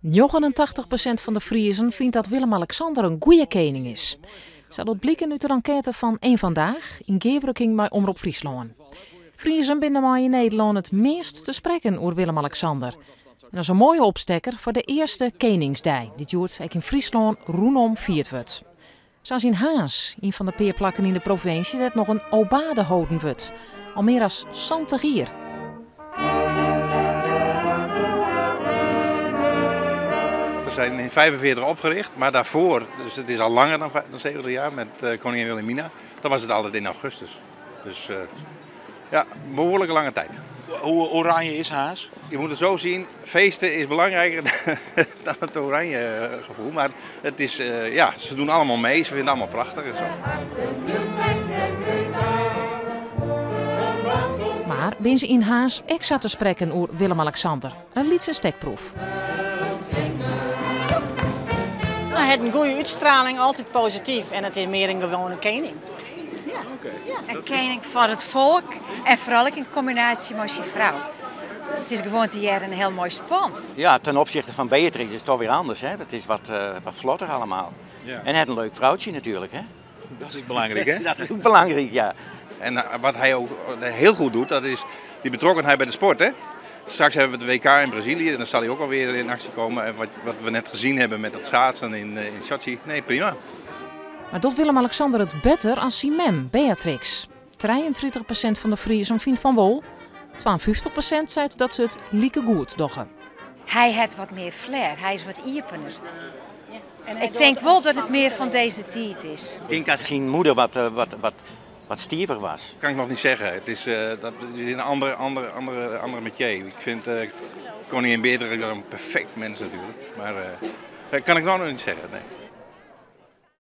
89% fan de Friezen fynt dat Willem-Alexander in goede kening is. Sa docht bliken út de enkête fan EenVandaag yn gearwurking mei Omrop Fryslân. Friezen binne mei yn Nederlân it meast te sprekken oer Willem-Alexander. En dat is in moaie opstekker foar de earste Keningsdei, dy't hjoed ek yn Fryslân rûnom fierd wurdt. Sa as yn Harns, ien fan de pear plakken yn de provinsje dêr't noch in aubade holden wurdt, al mear as 70 jier. We zijn in 45 opgericht, maar daarvoor, dus het is al langer dan 70 jaar met koningin Wilhelmina, dan was het altijd in augustus. Dus ja, behoorlijk lange tijd. Hoe oranje is Harns? Je moet het zo zien, feesten is belangrijker dan het oranje gevoel. Maar het is, ja, ze doen allemaal mee, ze vinden het allemaal prachtig en zo. Mar binne se yn Harns ek sa te sprekken oer Willem-Alexander? In lytse stekproef. Hy hat in goede útstrieling, altyd posityf. En it is mear in gewoane kening. Ja. Ja. In kening foar it folk en foaral ek yn kombinaasje mei syn frou. It is gewoan tegearre in hiel moai span. Ja, ten opzichte van Beatrix is het toch weer anders. Hè? Het is wat vlotter allemaal. Ja. En hij had een leuk vrouwtje natuurlijk. Hè? Dat is ek belangryk, hè? Dat is ek belangryk, ja. En wat hij ook heel goed doet, dat is die betrokkenheid bij de sport. Hè? Straks hebben we het WK in Brazilië, dan zal hij ook alweer in actie komen. En wat we net gezien hebben met dat schaatsen in Sochi, nee, prima. Mar docht Willem-Alexander it better as syn mem, Beatrix? 33% fan de Friezen fynt fan wol. 52% seit dat se it like goed dogge. Hy hat wat mear flair, hy is wat iepener. En hy Ik tink wol dat it mear fan dizze tiid is. Ik tink dat syn moeder wat stiver was. Kan ik noch net sizze. It is, dat is in andere métier. Ik fyn koningin Beatrix in perfekt mins natuerlik. Mar dat kin ik noch net sizze, nee.